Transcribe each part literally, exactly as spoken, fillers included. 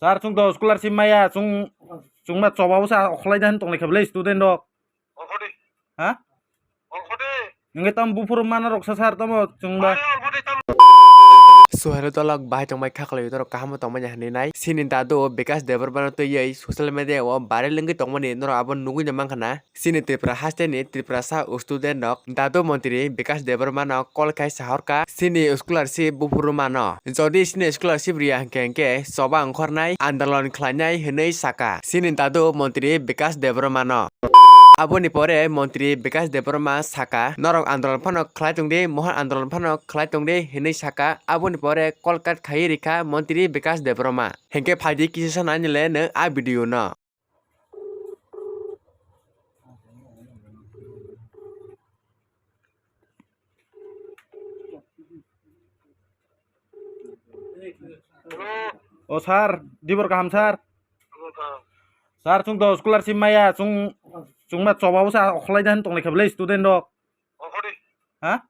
Sir, chwng do scholarship maya, chwng, chwngma choba bwsa okhlai da hin tonglai kha bwle student rok. Ha? Hwnkhe tamo buphuru mana rok sa sir tamo chwngba. Suhero tolok bahai tongbai kha khwlai norok kaham tongmani hinwi nai. Chini dadu Bikash Debbarma no twiwi social media o viral wngwi tongmani norok abo nugwi no mankha na. Chini Tripura haste ni Tripura sa student rok dadu montri Bikash Debbarma no call khai sahorkha chini scholarship buphuru mano. Jodi chini scholarship riya hinkhe hinkhe choba ongkhornai andolon khlainai hinwi sakha chini dadu montri Bikash Debbarma no. Aboni pore montri Bikash Debbarma sakha, "Norok andolon phano khlai tongdi, mohor andolon phano khlai tongdi," hinwi sakha. Aboni pore call cut khai rikha montri Bikash Debbarma. Hinkhe phaidi kisa sanani le no a video no. O sir, dibor kaham sir. Sir, chwng do scholarship maya, chwng, chwngma choba bwsa okhlai da hin tonglai kha bwle student rok. Ha?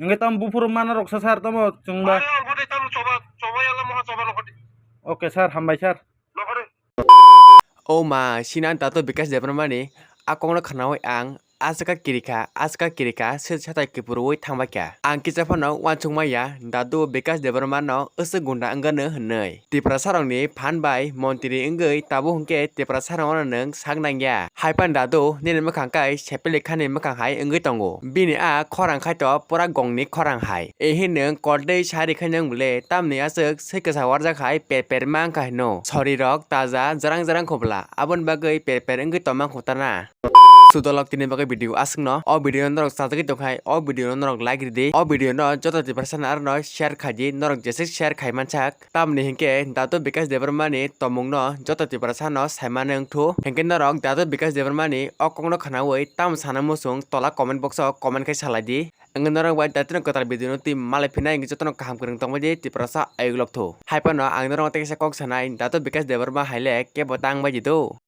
Wngkhe tamo buphuru mana rok sa sir tamo chwngba. Okay sir, hambai sir. O ma, sini ang tato Bikash Debbarma ni a kokno khnaui ang aswk kha kirikha, aswk kha kirikha, se satai kiphurwi thangbai kha. Ang kisa phano uansukma ya, dadu Bikash Debbarma no aswk gunda wngano hinwi. Tiprasa rokni phan bai montri wngwi tabuk hwnkhe Tiprasa rokno nwng sak nangya. Haiphano dadu nini mwkhang kai sepilikhani mwkhang hai wngwi tongo. Bini a khorang khaito pura gongni khorang hai. Ehi nwng koldei sari khainang bwle, tamni aswk swi kwsa warjak hai per per ma wngkha hino. Sori rok taja jrang jrang khobla, aboni bagwi per per wngwi tongma khutana. Sudolok tini bagwi video aswkno. O video no norok sajagwi tongkhai, o video no norok like ridi. O video no joto Tiprasa no arno share khaidi, norok jeswk share khai mansak. Tamni hinkhe Datu Bikash Debbarma ni tomungno joto Tiprasa no saimano wngthu. Hinkhe norok Datu Bikash Debbarma ni o kokno khnaui tamo sana muchung tola comment box o comment khai salaidi. Wngkhe norok bai datino kwtal video no twi malai phinai wngkhe jotono kaham kwrwng tongbaidi Tiprasa ayuk lokthu. Haiphano ang norok tei kaisa kok sanai, Datu Bikash Debbarma haile kebo tang baidi do.